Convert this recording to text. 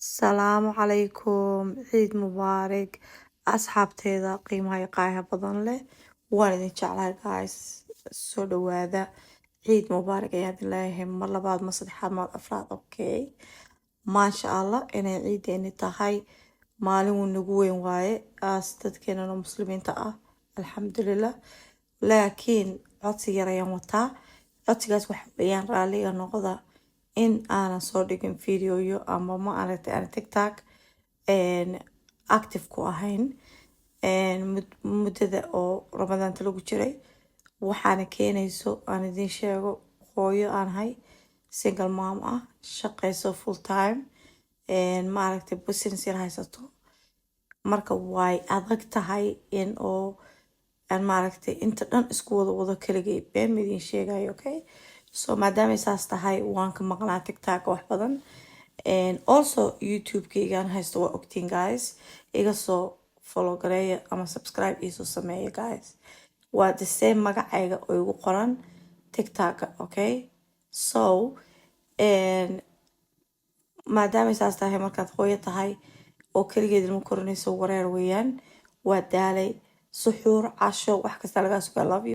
Salaamu calaykum, ciid mubaarak asxaabteeda qiimaha iyo qaayaha badan leh. Waan idin jeclahay guys, soo dhawaada. Ciid mubaarak ayaan idin leeyahay mar labaad, mar saddexaad, mar afraad. Okay, maasha Allah, inay ciideeni tahay maalin wuu nagu weyn waaye aas dadkeenana Muslimiinta ah, alxamdulilah. Laakiin codsi yar ayaan wataa. Codsigaas waxa weeyaan, raaliga noqda in aanan soo dhigin videoyo ama ma aragtay aan TikTok active ku ahayn muddada oo Ramadaanta lagu jiray. Waxaana keenayso aan idiin sheego, hooyo aan ahay, single mom ah, shaqeyso full time, maaragtay, business yar haysato. Marka way adag tahay in oo aan maaragtay inta dhan isku wada wado kaligay, been ma idiin sheegayo. Okay, so maadaamay saas tahay, waan ka maqnaa TikTok wax badan. Also YouTube-kaygaan haysto, waa ogtiin guys, iga soo follow gareeya ama subscribe iisoo sameeya guys. Waa the same magacayga oo igu qoran TikToka. Okay, so maadaamay saas tahay, markaad hooyo tahay oo keligeed ilmo korinayso, wareer weeyaan. Waa daalay, suxuur, casho, wax kasta lagaa sugaa. Love you.